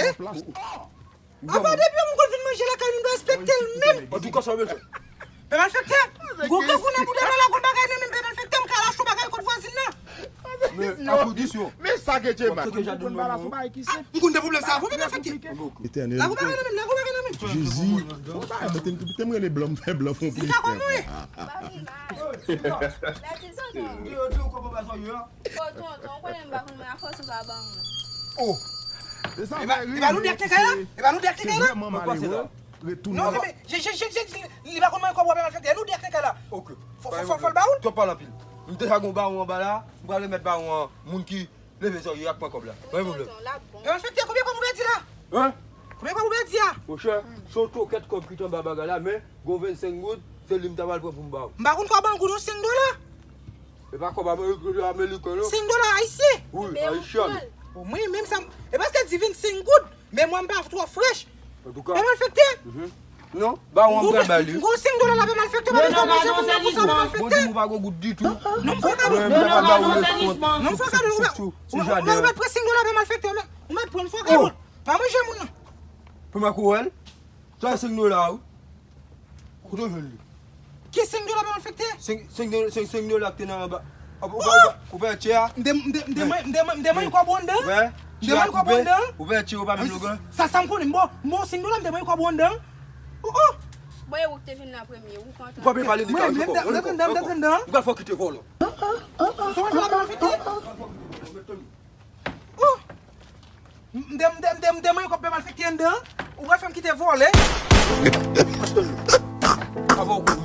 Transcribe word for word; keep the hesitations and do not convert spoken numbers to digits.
respekte. Apa depi yon moun konn vin manje lakay nou, nou dwe respekte l menm. Antouka, sa mesye. Pè malfektè, gwo grangou nan bouda nan lakou l bagay nan menm, pè malfektè, m ka lache yon bagay kont vwazin nan. Men, akondisyon. Men sa ke Djema. M konn pale sou bagay ki senp. M konn de pwoblèm sa avè w, pè malfektè. Etènèl. Lakou bagay nan menm, lakou bagay nan menm. Jezi. Bon, bagay, mwen te, te m rele blan, m fè blan fon pli. Sika kòman ye? Tonton, tonton, ou konnen m pa konn mwen afòs ou pa ban mwen. Oh. E pa nou de ak te kay la? E pa nou de ak te kay la? Mwen pase la. Non, men, je, je, je, je, li pa konn mwen kòb wè malfektè. Nou de ak te kay la. Ok. Fò, fò, fò, fò l ba ou l. Twòp pale anpil. M deja gon bawon anba la. M pral remèt bawon an moun ki leve zòrye ak pran kòb la. Pa gen pwoblèm. Malfektè, konbyen kòb ou pèdi la? Hein? Konbyen kòb ou pèdi a? Monchè, se yon tokèt kòb ki t anba bagay la, men gon vennsenk goud, se li m ta pral pran pou m ba ou. M pa konn kòb an goud, non, senk dola. E pa kòb ameriken, ameriken, non. Senk dola ayisyen? Wi, ayisyen. O, mwen menm sa m, e paske di vennsenk goud, men mwen m pa twò frèch. Antouka. Pè malfektè. Non, ba ou an prè ba li. Gon senk dola la, pè malfektè, pa bezwen manje moun nan pou sa, pè malfektè. Bon, di m ou pa gon goud ditou. Non, m fè kado. Mwen, m ta pral ba ou leskont. Non, m fè kado, ou mèt, ou mèt pran senk dola, pè malfektè, ou mèt, ou mèt pran, m fè kado. Pa manje moun nan. Pou mwen kou wè l. Sa senk dola ou. Kote w jwenn li? Ki senk dola, pè malfektè? Senk, senk do-, senk, senk dola ki te nan anba. Ou pa, ou pa, ou pa wè tchè a? M te, m te, m te, m te, m te, m te manye kòb ou anndan. M te manye kòb ou anndan. Ou wè tchè ou pa menm longan. Sa, sa m konnen, m ba w, m ba w senk dola, m te manye kòb ou anndan. Oh, oh. Bon, e ou ki te vin nan premye, ou kontan. Ou pa vle pale de kay ankò. Mwen, mwen, mwen, mwen, mwen, mwen, mwen. M pral fè w kite vòlò. Sa w fè la, pè malfektè? Oh! M te, m te, m te, m te manye kòb pè malfektè anndan, ou pral fè m kite vòlè. Avan w kouri.